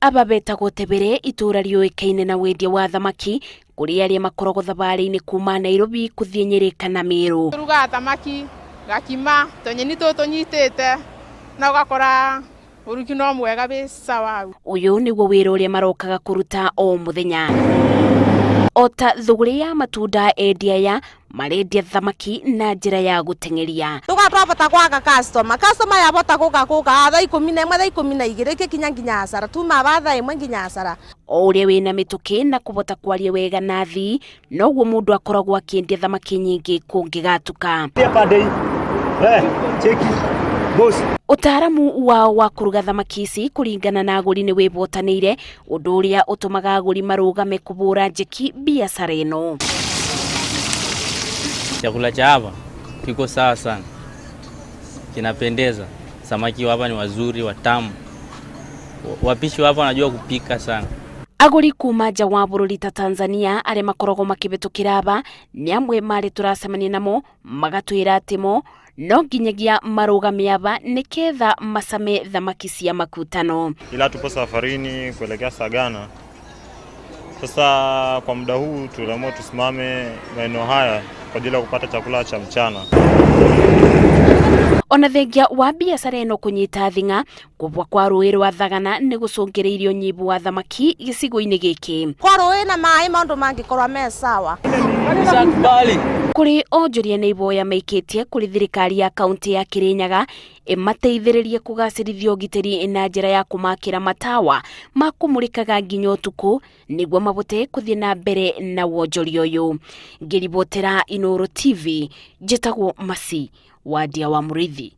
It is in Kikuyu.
Aba betagwo Tebere, itũũra rĩũĩkaine na wendia wa thamaki kũrĩ arĩa makoragwo thabarĩ-inĩ kuma Nairobi kũthiĩ Nyĩrĩ kana Meru. Tũrugaga thamaki, gakima, tũnyeni tũtũ tũnyitĩte na ũgakora ũrugi no mwega wĩ sawa. Ũyũ nĩguo wĩra ũrĩa marokaga kũruta o mũthenya. O ta thũgũrĩ ya matunda, endia aya marendia thamaki na njĩra ya gũteng'eria. Tuga twabota kwaga customer, customer yabota guka guka thaa 11, thaa 12, ikikinya nginya asara tuma ba thaa 1 nginya asara. O ũrĩa wĩna mĩtũkĩ na kũbota kwaria wega na athii, noguo mũndũ akoragwo akĩendia thamaki nyingĩ kũngĩgatuka. Ũtaaramu wao wa kũruga thamaki ici kũringana na agũri nĩ wĩbotanĩire, ũndũ ũrĩa ũtũmaga agũri marũgame kũbũra njeki biacara ĩno. Chakula cha hapa kiko sawa sana, kinapendeza. Samaki wa hapa ni wazuri, watamu. Wapishi wa hapa wanajua kupika sana. Agũri kuma nja wa bũrũri ta Tanzania arĩa makoragwo makĩhĩtũkĩra aba nĩ amwe marĩ tũracemania namo magatwĩra atĩ mo no nginyagia marũgame aba nĩketha macame thamaki cia makutano. Ila tupo safarini kuelekea Sagana. Sasa kwa muda huu tuliamua tusimame maeneo haya kwa ajili ya kupata chakula cha mchana. Ona thengia wa biacara ĩno kũnyita thing'a, kũbwa kwa rũĩ rwa Thagana nĩ gũcũngĩrĩirie ũnyibu wa thamaki gĩcigo-inĩ gĩkĩ. Kwa rũĩ na maĩ maũndũ mangĩkorwo me sawa. Kũrĩ onjoria na iboya maikĩtie kũrĩ thirikari ya kaunti ya Kirinyaga ĩmateithĩrĩrie kũgacĩrithia ũgitĩri na njĩra ya kũmakĩra matawa ma kũmũrĩkaga nginya ũtukũ nĩguo mabote kũthiĩ na mbere na wonjoria ũyũ. Ngĩribotera Inooro TV, njĩtagwo Masi Wadia wa Mũrĩithi.